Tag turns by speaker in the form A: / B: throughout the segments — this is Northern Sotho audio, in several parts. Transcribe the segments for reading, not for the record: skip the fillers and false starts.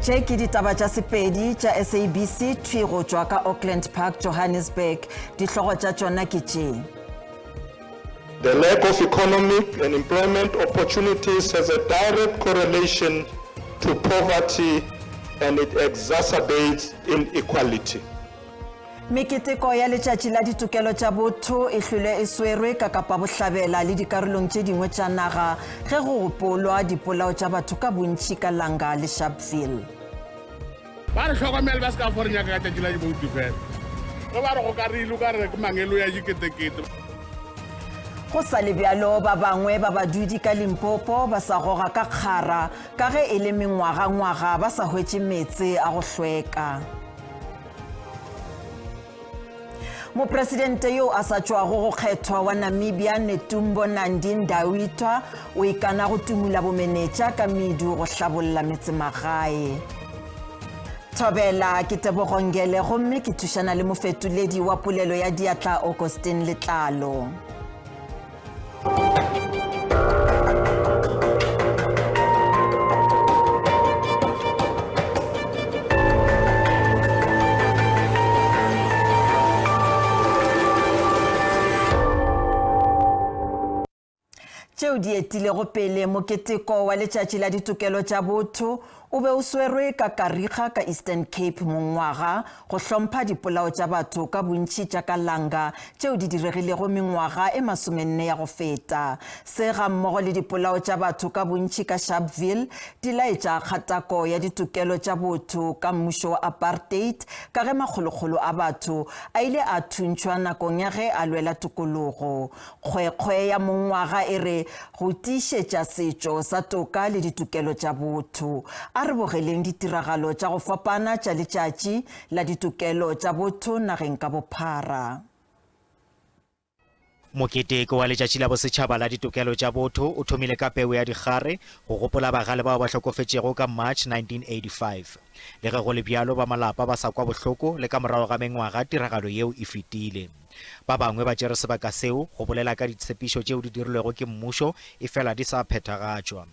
A: Tše ke ditaba tša Sepedi tša SABC thwi go tšwa ka Auckland Park, Johannesburg. Dihlogo tša tšona ke tše.
B: The lack of economic and employment opportunities has a direct correlation to poverty and it exacerbates inequality.
A: Meketeko ya Letšatši la Ditokelo tša Botho e hlwele e swerwe ka Kapa Bohlabela le dikarolong tše dingwe tša naga ge go gopolwa dipolao tša batho ka bontši ka Langa le Sharpeville.
C: Ba re hlokomele ba se ka fo re nyaka ka tšatši la diboutu fela. Ge ba re go ka re ile o ka re ke mangelo ya diketekete.
A: Go sa le bjalo, ba bangwe ba badudi ka Limpopo ba sa goga ka kgara ka ge e le mengwagangwaga ba sa hwetše meetse a go hlweka. Mopresidente yo a sa tšwago go kgethwa wa Namibia Netumbo Nandi Ndaitwah o ikana go tumula bomenetša ka medu go hlabolla metsemagae. Thobela ke Tebogo Ngele gomme ke thušana le mofetoledi wa polelo ya diatla Augustine Letlalo. Tšeo di etilego pele moketeko wa Letšatši la Ditokelo tša Botho o be o swerwe ka Kariga ka Eastern Cape mongwaga go hlompha dipolao tša batho ka bontši tša ka Langa tšeo di diregilego mengwaga e masomenne ya go feta. Se gammogo le dipolao tša batho ka bontši ka Sharpeville di laetša kgatako ya ditokelo tša botho ka mmušo wa apartheid ka ge makgolokgolo a batho a ile a thuntšhwa nakong ya ge a lwela tokologo. Kgwekgwe ya mongwaga e re go tiišetša setšo sa toka le ditokelo tša botho. A re bogeleng ditiragalo tša go fapana tša Letšatši la Ditokelo tša Botho nageng ka bophara.
D: Moketeko wa Letšatši la Bosetšhaba la Ditokelo tša Botho o thomile ka peo ya dikgare go gopola bagale bao ba hlokofetšego ka March 1985. Le ge go le bjalo, ba malapa ba sa kwa bohloko le ka morago ga mengwaga tiragalo yeo e fetile. Ba bangwe ba tšere sebaka seo go bolela ka ditshepišo tšeo di dirilwego ke mmušo efela di sa phethagatšwa.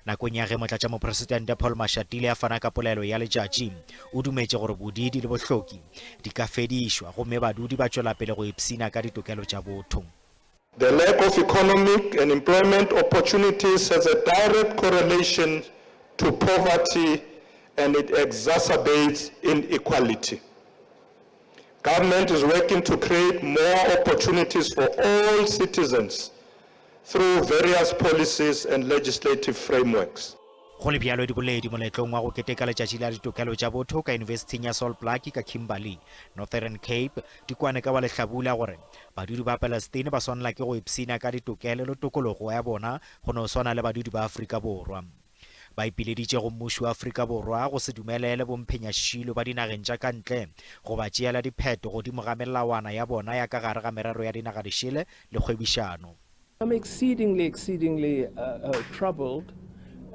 D: Nakong ya ge Motlatšamopresidente Paul Mashatile a fana ka polelo ya letšatši, o dumetše gore bodiidi le bohloki di ka fedišwa gomme badudi ba tšwela pele go ipshina ka ditokelo tša botho.
B: The lack of economic and employment opportunities has a direct correlation to poverty and it exacerbates inequality. Government is working to create more opportunities for all citizens through various policies and legislative frameworks.
D: Go le bjalo, diboledi moletlong wa go keteka Letšatši la Ditokelo tša Botho ka Yunibesithing ya Sol Plaatje ka Kimberley, Northern Cape, di kwane ka wa lehlabula gore badudi ba Palestine ba swanela ke go ipshina ka ditokelo le tokologo ya bona go no swana le badudi ba Afrika Borwa. Ba ipileditše go mmušo wa Afrika Borwa go se dumelele bomphenyašilo ba dinageng tša ka ntle go ba tšeela diphetho godimo ga melawana ya bona ya ka gare ga merero ya dinaga dišele le kgwebišano.
E: I'm exceedingly, exceedingly uh, uh, troubled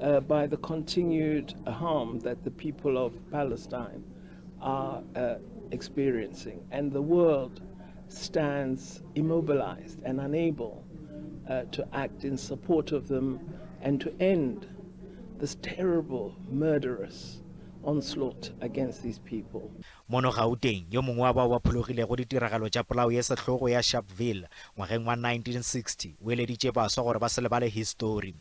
E: uh, by the continued harm that the people of Palestine are uh, experiencing, and the world stands immobilized and unable uh, to act in support of them and to end this terrible, murderous onslaught against these people.
D: Mono Gauteng, yo mongwe wa bao ba phologilego ditiragalo tša polao ye sehlogo ya Sharpeville ngwageng wa 1960 o eleditše baswa gore ba se lebale histori.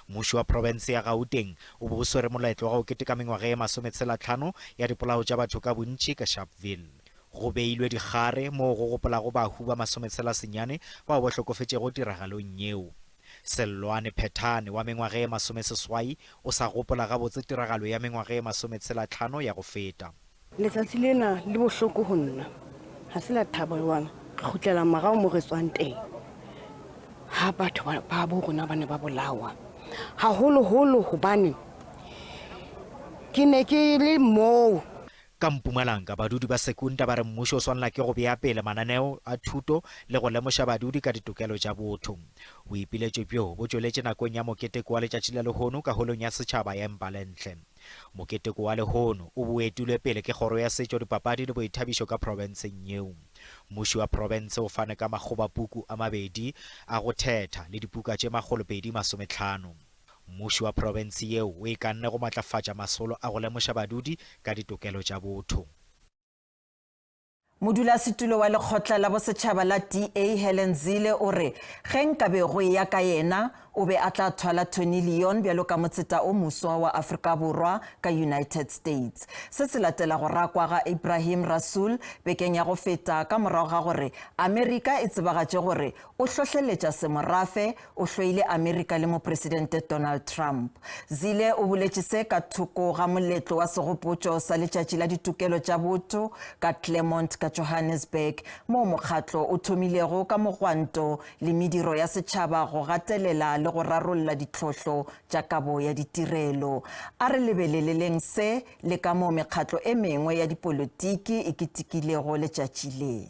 D: Mmušo wa profense ya Gauteng o be o swere moletlo wa go keteka mengwaga ye masometshelatlhano ya dipolao tša batho ka bontši ka Sharpeville. Go beilwe dikgare moo go gopolago bahu ba masometshelasenyane bao ba hlokofetšego tiragalong yeo. Sellwane Phethane wa mengwaga ye masomeseswai o sa gopola gabotse tiragalo ya mengwaga ye masometshelatlhano ya go feta.
F: Letsatsi lena le bohloko ho nna, ha se la thabo jwang. Re kgutlela morao mo re tswang teng, ha batho ba bo rona ba ne ba bolawa haholoholo hobane ke ne ke le moo.
D: Ka Mpumalanga, badudi ba Secunda ba re mmušo o swanela ke go bea pele mananeo a thuto le go lemoša badudi ka ditokelo tša botho. Boipiletšo bjo bo tšweletše nakong ya moketeko wa letšatši la lehono ka holong ya setšhaba ya Mbalenhle. Moketeko wa lehono o bo etilwe pele ke Kgoro ya Setšo, Dipapadi le Boithabišo ka profenseng yeo. Mmuši wa profense o fane ka makgobapuku a mabedi a go thetha le dipuka tše makgolopedi masometlhano. Mmuši wa profense yeo o ikanne go matlafatša masolo a go lemoša badudi ka ditokelo tša botho.
A: Modulasetulo wa lekgotla la bosetšhaba la DA Helen Zille o re ge nkabe go eya ka yena, o be a tla thwala Tony Leon bjalo ka motseta o moswa wa Afrika Borwa ka United States. Se se latela go rakwa ga Ebrahim Rasool bekeng ya go feta ka morago ga gore Amerika e tsebagatše gore o hlohleletša semorafe, o hloile Amerika le Mopresidente Donald Trump. Zille o boletše se ka thoko ga moletlo wa segopotšo sa Letšatši la Ditokelo tša Botho ka Claremont ka Johannesburg, moo mokgatlo o thomilego ka mogwanto le mediro ya setšhaba go gatelela le go rarolla ditlhohlo tša kabo ya ditirelo. A re lebeleleleng se le ka moo mekgatlo e mengwe ya dipolitiki e ketekilego letšatši le.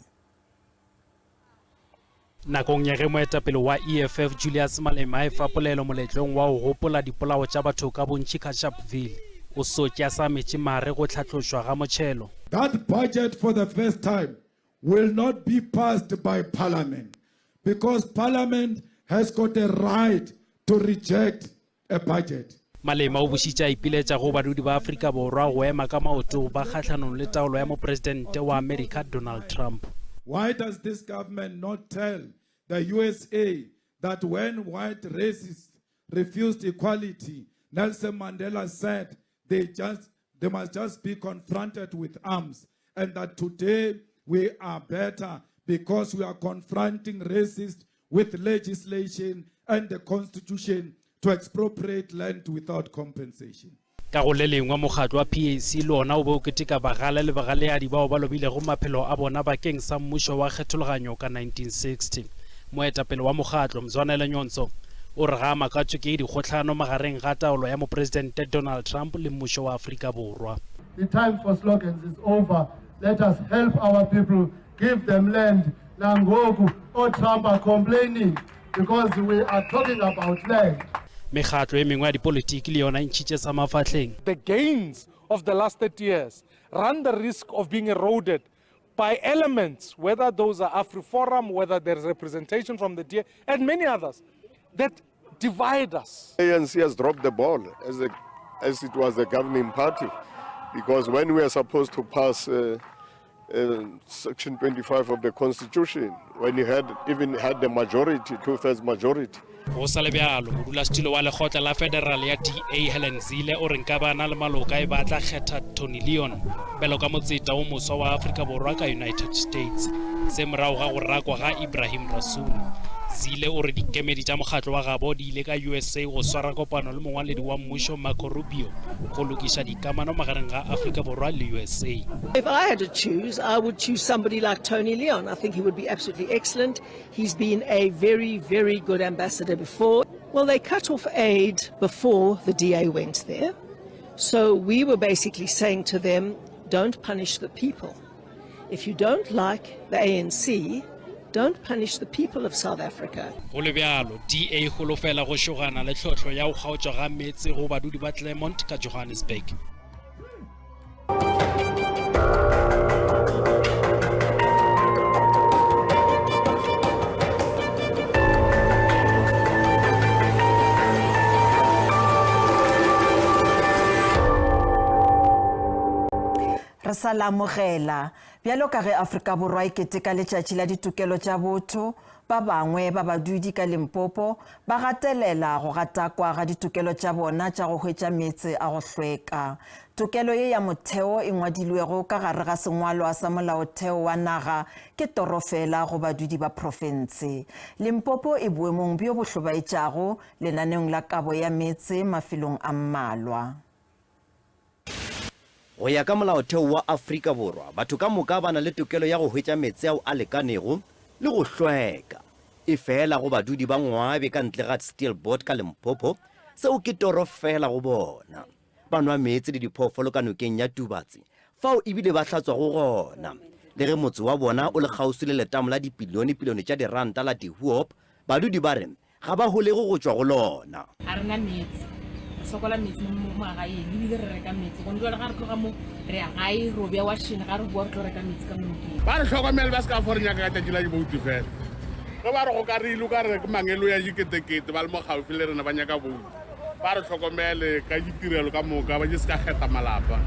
G: Nakong ya ge moetapele wa EFF Julius Malema a efa polelo moletlong wa go gopola dipolao tša batho ka bontši ka Sharpeville, o sotše a sa metše mare go hlatlošwa ga motšhelo.
H: That budget for the first time will not be passed by parliament because parliament has got a right to reject a budget.
G: Malema o bušitše a ipiletša go badudi ba Afrika Borwa go ema ka maoto ba kgahlanong le taolo ya mopresidente wa Amerika Donald Trump.
H: Why does this government not tell the USA that when white racists refused equality, Nelson Mandela said they just they must just be confronted with arms and that today we are better because we are confronting racists with legislation and the constitution to expropriate land without compensation.
G: Ka go le lengwe, mokgatlo wa PAC le ona o be o keteka bagale le bagaleadi bao ba lobilego maphelo a bona bakeng sa mmušo wa kgethologanyo ka 1960. Moetapele wa mokgatlo, Mzwanele Nyhontso, o re ga a makatšwe ke dikgohlano magareng ga taolo ya Mopresidente Donald Trump le mmušo wa Afrika Borwa.
I: The time for slogans is over. Let us help our people, give them land. Nangoku, o-Trump are complaining because we are talking about land.
G: Mekgatlo e mengwe ya dipolitiki le yona e ntšhitše sa mafahleng.
J: The gains of the last 30 years run the risk of being eroded by elements, whether those are AfriForum, whether there's representation from the DA, and many others, that divide us.
K: ANC has dropped the ball as, a, as it was the governing party, because when we are supposed to pass uh, uh, Section 25 of the Constitution, when you had even had the majority, two-thirds majority.
G: Go sa le bjalo, modulasetulo wa lekgotla la federal ya DA Helen Zille o re nka ba na le maloka e ba tla kgetha Tony Leon bjalo ka motseta wo moswa wa Afrika Borwa ka United States. Se morago ga go rakwa ga Ibrahim Rasool. Zille o re dikemedi tša mokgatlo wa gabo di ile ka USA go swara kopano le mongwaledi wa mmušo Marco Rubio go lokiša dikamano magareng ga Afrika Borwa le USA.
L: If I had to choose, I would choose somebody like Tony Leon. I think he would be absolutely excellent. He's been a very, very good ambassador before. Well, they cut off aid before the DA went there. So we were basically saying to them, don't punish the people. If you don't like the ANC, don't punish the people of South Africa.
G: Go le bjalo, DA e holofela go šogana le tlhohlo ya go kgaotšwa ga meetse go badudi ba Claremont ka Johannesburg.
A: Re sa le amogela. Bjalo ka ge Afrika Borwa e keteka Letšatši la Ditokelo tša Botho, ba bangwe ba badudi ka Limpopo ba gatelela go gatakwa ga ditokelo tša bona tša go hwetša meetse a go hlweka. Tokelo ye ya motheo e ngwadilwego ka gare ga sengwalwa sa molaotheo wa naga ke toro fela go badudi ba profense. Limpopo e boemong bjo bo hlobaetšago lenaneong la kabo ya meetse mafelong a mmalwa.
M: Go ya ka Molaotheo wa Afrika Borwa, batho ka moka ba na le tokelo ya go hwetša meetse ao a lekanego le go hlweka. Efela go badudi ba Ngwabe ka ntle ga Steelpoort ka Limpopo, seo ke toro feela go bona. Ba nwa meetse le diphoofolo ka nokeng ya Tubatse, fao ebile ba hlatswago gona. Le ge motse wa bona o le kgauswi le letamo la dipilionepilione tša diranta la De Hoop, badudi ba re Ga ba holege go tšwa go lona.
N: Ga re na meetse, re sokola meetse mo magaeng ebile re reka meetse. Gone jwale ga re tloga mo re ya gae ro bea washene, ga re boa re tlo reka meetse ka mo nokeng.
C: Ba re hlokomele ba se ka fo re nyaka ka tšatši la diboutu fela. Ge ba re gokarile o ka re ke mangelo ya diketekete ba le mo gaufi le rena ba nyaka boutu. Ba re hlokomele ka ditirelo ka moka, ba je se ka kgetha malapa.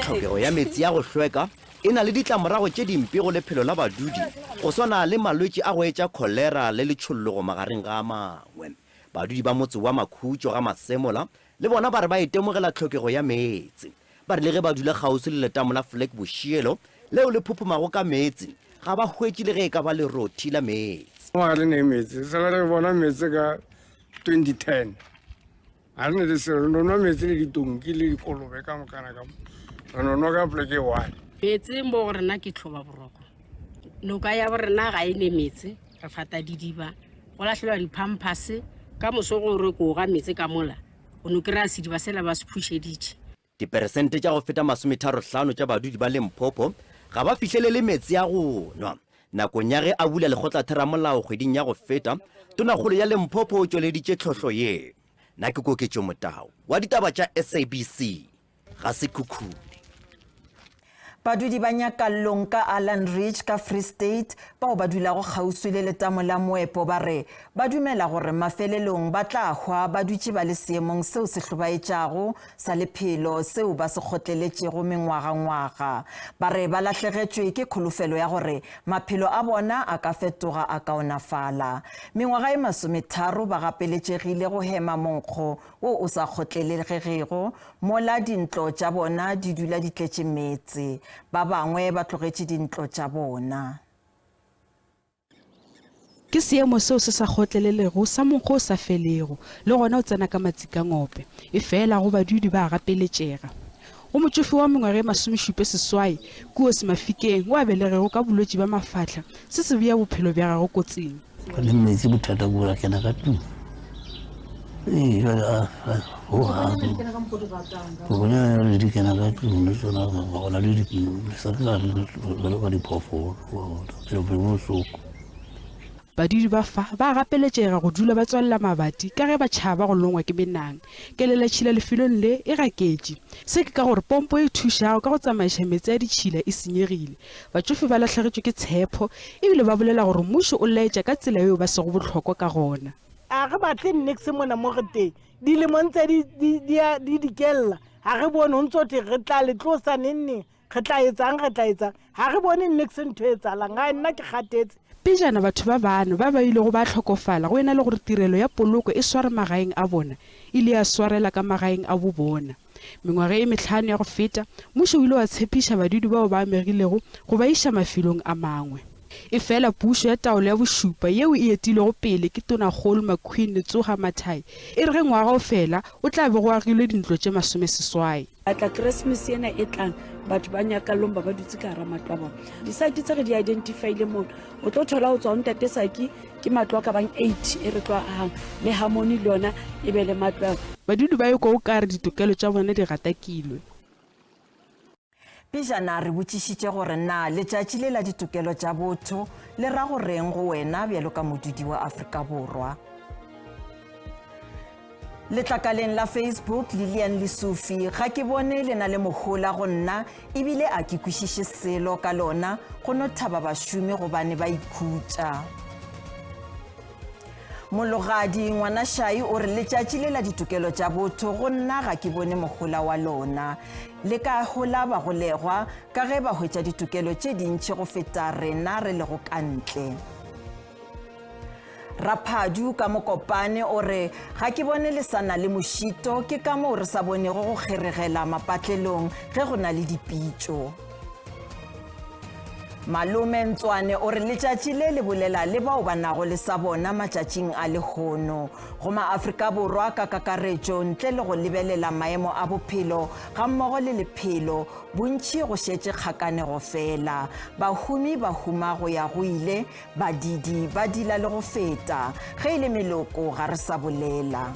M: Tlhokego ya meetse ya go hlweka e na le ditlamorago tše dimpe go lephelo la badudi go swana le malwetši a go etša kholera le letšhollogo magareng ga a mangwe. Badudi ba motse wa Makhutšo ga Masemola le bona ba re ba itemogela tlhokego ya meetse. Ba re le ge ba dula kgauswi le letamo la Flag Boshielo leo le phophomago ka meetse, ga ba hwetše le ge e ka ba lerothi la meetse.
O: Ga re ne meetse, sala re bona meetse ka 2010. Ga re ne le selo, re no nwa meetse le ditonki le dikolobe ka mokana ka mo. Re no nwa ka poleke e one.
P: Meetse mo go rena ke tlhoba boroko. Noka ya bo rena ga e ne meetse, re fata didiba, go lahlelwa di-pampers, ka moso go re ko ga meetse ka mola, o no kry-a sediba sela ba se phušeditše.
M: Diperesente tša go feta masometharohlano tša badudi ba Limpopo ga ba fihlelele meetse a go nwa. Nakong ya ge a bula lekgotlatheramolao kgweding ya go feta, Tonakgolo ya Limpopo o tšweleditše tlhohlo ye. Na ke Koketšo Motau wa ditaba tša SABC, ga Sekhukhune.
A: Badudi ba Nyakallong ka Allan Ridge ka Free State bao ba dulago kgauswi le letamo la moepo ba re ba dumela gore mafelelong ba tla hwa ba dutše ba le seemong seo se hlobaetšago sa lephelo seo ba se kgotleletšego mengwagangwaga. Ba re ba lahlegetšwe ke kholofelo ya gore maphelo a bona a ka fetoga a kaonafala. Mengwaga e masometharo ba gapeletšegile go hema monkgo wo o sa kgotlelelegego Mola dintlo tša bona di dula di tletše meetse, ba bangwe ba tlogetše dintlo tša bona.
Q: Ke seemo seo se sa kgotlelelego sa monkgo o sa felego, le gona o tsena ka matsikangope. Efela go badudi ba a gapeletšega. Go motšofe wa mengwaga e masomešupe seswai kuos Mafikeng o a belegego ka bolwetši bja mafahla, se se bea bophelo bja gagwe kotsing.
R: Le metsi bothata bo ra kena ka tlung ee jale a hogang di kena ka tlung le tsona gona le sa jalo ka diphoofolo bophelo bo bohloko.
Q: Badudi ba fa ba a gapeletšega go dula ba tswalela mabati ka ge ba tšhaba go longwa ke menang. Kelelatšhila lefelong le e gaketše. Se ke ka gore pompo e thušago ka go tsamaiša meetse a ditšhila e senyegile. Batšofe ba lahlegetšwe ke tshepho e bile ba bolela gore mmušo o laetša ka tsela yeo ba sego bohlokwa ka gona.
S: A re batle niks mona mo re teng. Dilemo ntse di, di, di, di dikella. Ga re bone, ho ntso thwe re tla le tlosa neng neng. Re tla etsang, re tla etsang. Ga re bone niks ntho e etsahalang. Gae nna ke kgathetse.
Q: Pejana batho ba bano ba ba ilego ba hlokofala go e na le gore tirelo ya poloko e sware magaeng a bona, e ile ya swarela ka magaeng a bobona. Mengwaga e mehlano ya go feta, mmušo o ile wa tshepiša badudi bao ba amegilego go ba iša mafelong a mangwe. Efela pušo ya taolo ya bošupa yeo e etilwego pele ke Tonakgolo McQueen Letsoha Mathai e re ge ngwaga o fela o tla be go agilwe dintlo tše masomeseswai.
T: Batla Keresemose ena e tlang batho ba nyakalong ba ba dutse ka gara matlo a bona. Di-site tse re di identifile mono o tlo thola go tswa go ntate Saki Ke matlo a ka bang 80 e re tlo a ahang, le Harmony le yona e be le matlo a.
Q: Badudi ba ikwa o ka re ditokelo tša bona di gatakilwe.
A: Pejana re botšišitše gore na letšatši le la ditokelo tša botho le ra go reng go wena bjalo ka modudi wa Afrika Borwa. Letlakaleng la Facebook, Lilian Lesufi, Ga ke bone le na le mohola go nna ebile a ke kwešiše selo ka lona, go no thaba bašomi gobane ba ikhutša. Mologadi Ngwanašai o re letšatši le la ditokelo tša botho go nna ga ke bone mohola wa lona. Le ka hola bagolegwa ka ge ba hwetša ditokelo tše dintši go feta rena re lego ka ntle. Raphadu ka Mokopane o re, Ga ke bone le sa na le mošito, ke ka moo re sa bonego go kgeregela mapatlelong ge go na le dipitšo. Malome Ntswane o re letšatši le le bolela le bao ba nago le sa bona matšatšing a lehono. Go maAfrika Borwa ka kakaretšo ntle le go lebelela maemo a bophelo gammogo le lephelo, bontši go šetše kgakanego fela. Bahumi ba huma go ya go ile, Badidi ba dila le go feta. Ge e le meloko ga re sa bolela.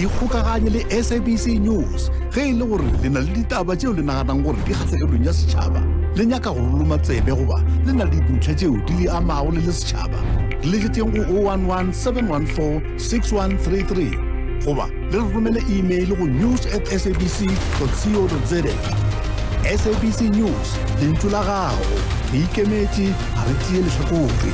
U: Ikgokaganye le SABC News ge e le gore le na le ditaba tšeo le naganang gore di kgahlegelong ya setšhaba, le nyaka go ruluma tsebe goba le na le dintlha tšeo di le amago le le setšhaba. Re letšetšeng go 011 714 6133 goba le re romele email go news at sabc co za. SABC News, lentšu la gago. Re ikemetše, ga re tšee lehlakore.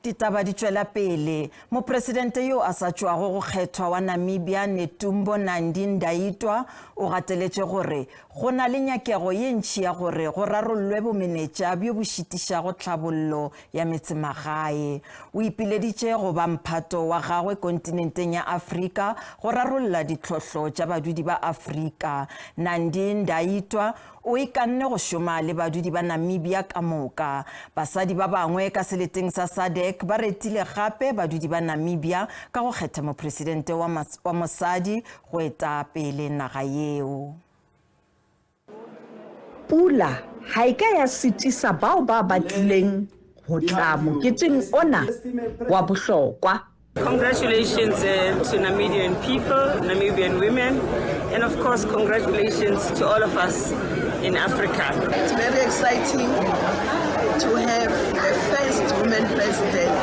A: Ditaba di tšwela pele. Mopresidente yo a sa tšwago go kgethwa wa Namibia Netumbo Nandi Ndaitwah o gateletše gore go na le nyakego ye ntši ya gore go rarollwe bomenetša bjo bo šitišago tlhabollo ya metsemagae. O ipileditše go ba mphato wa gagwe kontinenteng ya Afrika go rarolla ditlhohlo tša badudi ba Afrika. Nandi Ndaitwah O ikanne go šoma le badudi ba Namibia ka moka. Basadi ba bangwe ka seleteng sa SADC ba retile gape badudi ba Namibia ka go kgetha mopresidente wa, wa mosadi go eta pele naga yeo.
B: Pula ga e ka ya sitisa bao ba batlileng go tla moketeng ona wa bohlokwa.
V: Congratulations uh, to Namibian people, Namibian women, and of course, congratulations to all of us in Africa.
W: It's very exciting to have the first woman president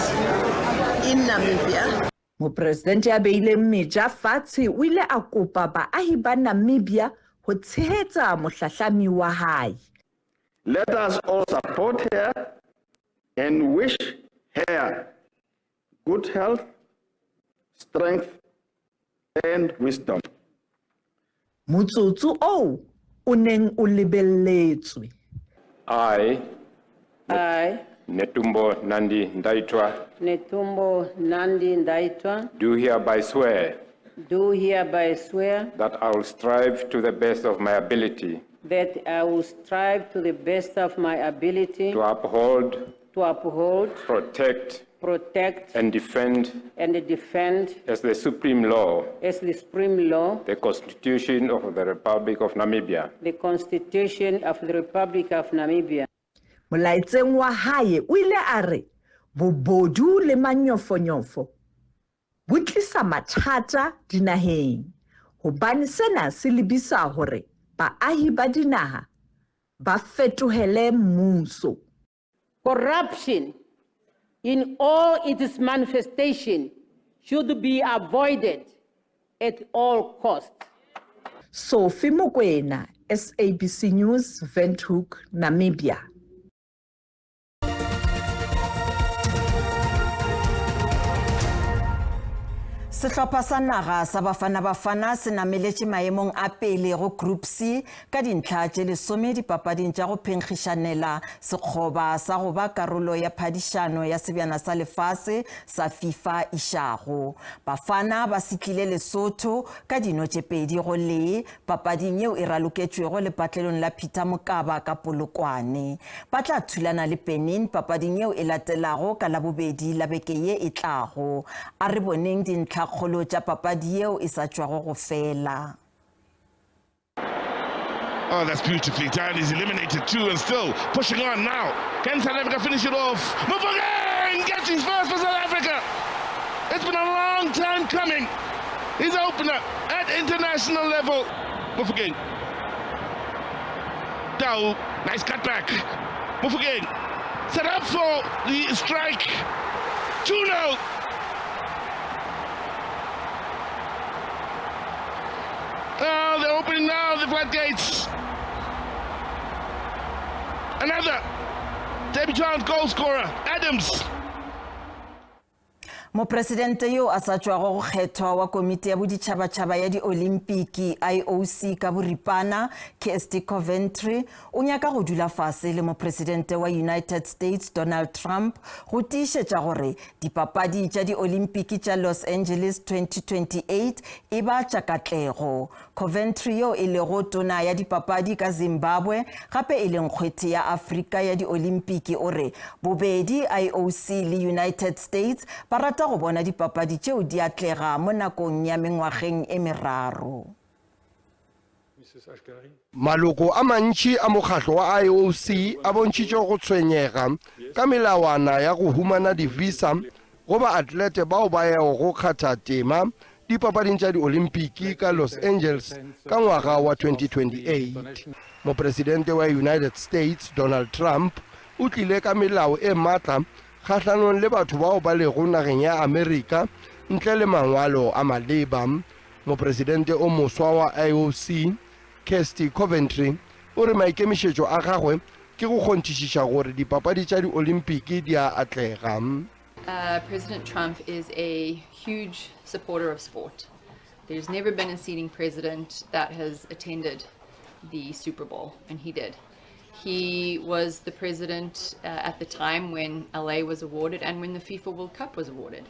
W: in Namibia.
B: Mopresidente ya beileng meja fatshe o ile a kopa baahi ba Namibia ho tshehetsa mohlahlami wa hae.
X: Let us all support her and wish her good health, strength and wisdom.
B: Motsotso oo o neng o lebelletswe.
X: I,
Y: I,
X: Netumbo Nandi Ndaitwah,
Y: Netumbo Nandi Ndaitwah,
X: do hereby swear
Y: do hereby swear
X: that I will strive to the best of my ability
Y: that I will strive to the best of my ability
X: to uphold,
Y: to uphold,
X: protect,
Y: protect,
X: and defend
Y: and defend
X: as the supreme law
Y: as the supreme law
X: the Constitution of the Republic of Namibia.
Y: the Constitution of the Republic of Namibia.
B: Molaetseng wa hae o ile a re bobodu le manyofonyofo bo tlisa mathata dinaheng hobane sena se lebisa hore baahi ba dinaha ba fetohele mmuso.
Y: Corruption in all its manifestation should be avoided at all costs.
B: Sophie Mokoena, SABC News, Windhoek, Namibia.
A: Sehlopha sa naga sa Bafana Bafana se nameletše maemong a pele go Group C ka dintlha tše lesome dipapading tša go phenkgišanela sekgoba sa go ba karolo ya phadišano ya sebjana sa lefase sa FIFA išago. Bafana ba setlile Lesotho ka dino tše pedi go lee papading yeo e raloketšwego lepatlelong la Peter Mokaba ka Polokwane. Ba tla thulana le Benin papading yeo e latelago ka Labobedi la beke ye e tlago. A re boneng dintlhakgolo tša papadi yeo e sa tšwago go fela.
C: Oh, that's beautifully done. He's eliminated two and still pushing on now. Can South Africa finish it off? Mofokeng gets his first for South Africa. It's been a long time coming. His opener at international level. Mofokeng. Tau, nice cutback. Mofokeng set up for the strike. 2-0. Oh, they're opening now the floodgates. Another debutant goal scorer, Adams.
A: Mopresidente yo a sa tšwago go kgethwa wa Komiti ya Boditšhabatšhaba ya Diolimpiki, IOC ka boripana, Kirsty Coventry, o nyaka go dula fase le Mopresidente wa United States Donald Trump go tiišetša gore Dipapadi tša Diolimpiki tša Los Angeles 2028 e ba tša katlego. Coventry yo e lego tona ya dipapadi ka Zimbabwe gape e le nkgwete ya Afrika ya Diolimpiki o re bobedi IOC le United States ba rata go bona dipapadi tšeo di atlega mo nakong ya mengwageng e meraro.
Z: Maloko a mantši a mokgatlo wa IOC a bontšhitše go tshwenyega ka melawana ya go humana di-visa go baatlete bao ba yago go kgatha tema dipapading tša Diolimpiki ka Los Angeles ka ngwaga wa 2028. Mopresidente wa United States Donald Trump o tlile ka melao e matla kgahlanong le batho bao ba lego nageng ya Amerika ntle le mangwalo a maleba. Mopresidente o moswa wa IOC, Kirsty Coventry, o re maikemišetšo a gagwe ke go kgonthišiša gore dipapadi tša Diolimpiki di a atlega.
D: Uh, President Trump is a huge supporter of sport. There's never been a seating president that has attended the Super Bowl, and he did. He was the president uh, at the time when LA was awarded and when the FIFA World Cup was awarded.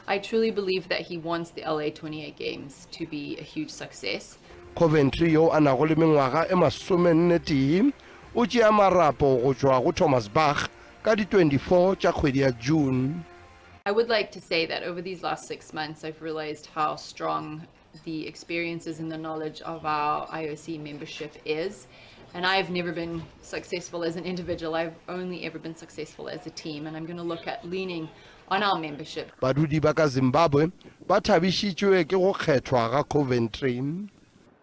D: I truly believe that he wants the LA 28 Games to be a huge success.
Z: Coventry yo a nago le mengwaga e masomennetee o tšea marapo go tšwa go Thomas Bach ka di 24 tša kgwedi ya June.
D: I would like to say that over these last six months, I've realized how strong the experiences and the knowledge of our IOC membership is. And I've never been successful as an individual. I've only ever been successful as a team. And I'm going to look at leaning on our membership.
Z: Badudi ba ka Zimbabwe ba thabišitšwe ke go kgethwa ga Coventry.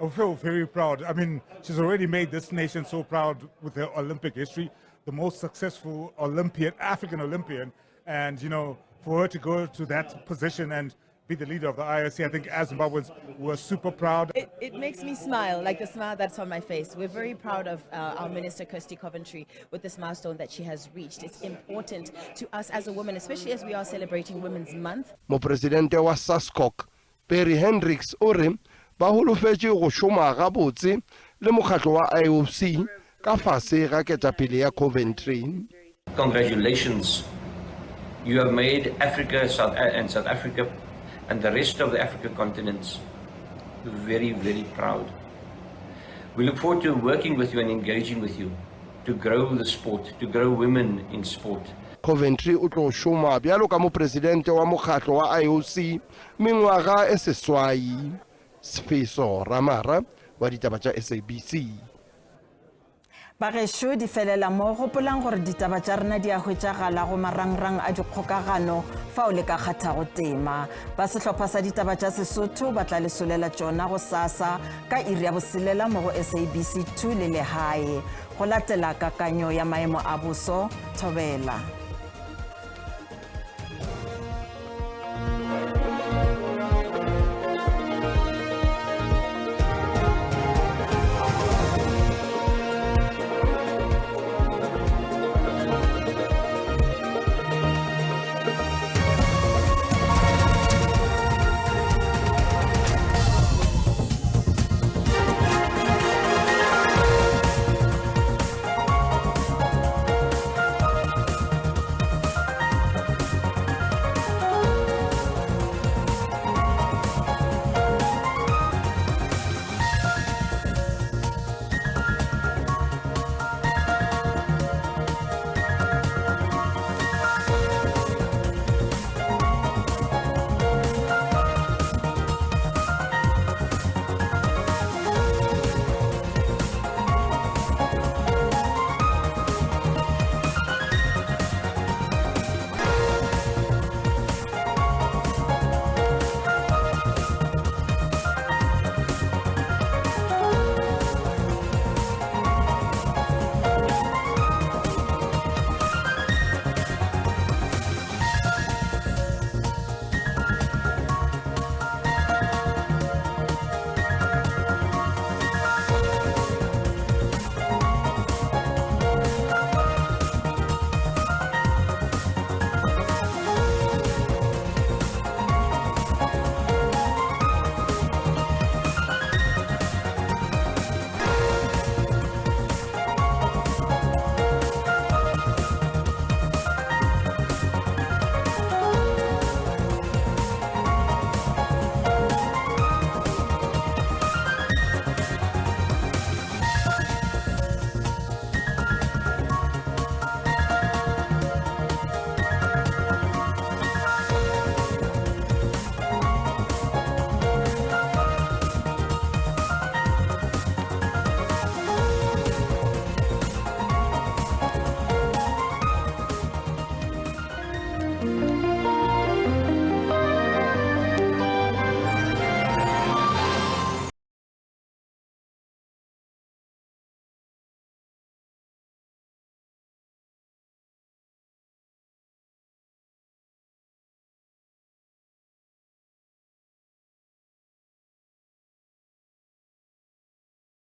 E: I feel very proud. I mean, she's already made this nation so proud with her Olympic history, the most successful Olympian, African Olympian. And, you know, for her to go to that position and be the leader of the IOC, I think as Zimbabweans, we're super proud.
F: It, it makes me smile, like the smile that's on my face. We're very proud of uh, our Minister, Kirsty Coventry, with this milestone that she has reached. It's important to us as a woman, especially as we are celebrating Women's Month.
Z: Mopresidente wa SASCOC, Perry Hendricks o re ba holofetše go šoma gabotse le mokgatlo wa IOC ka fase ga ketapele ya Coventry.
H: Congratulations. You have made Africa South, and South Africa and the rest of the African continents very, very proud. We look forward to working with you and engaging with you to grow the sport, to grow women in sport.
Z: Coventry o tlo šoma bjalo ka mopresidente wa mokgatlo wa IOC mengwaga e seswai. Sfiso Ramara wa ditaba tša SABC.
A: Bagešo di felela mo, gopolang gore ditaba tša rena di a hwetšagala go marangrang a dikgokagano fao le ka kgathago tema. Ba sehlopha sa ditaba tša Sesotho ba tla le solela tšona gosasa ka iri ya boselela mo go SABC 2 le Lehae. Go latela kakanyo ya maemo a boso, thobela.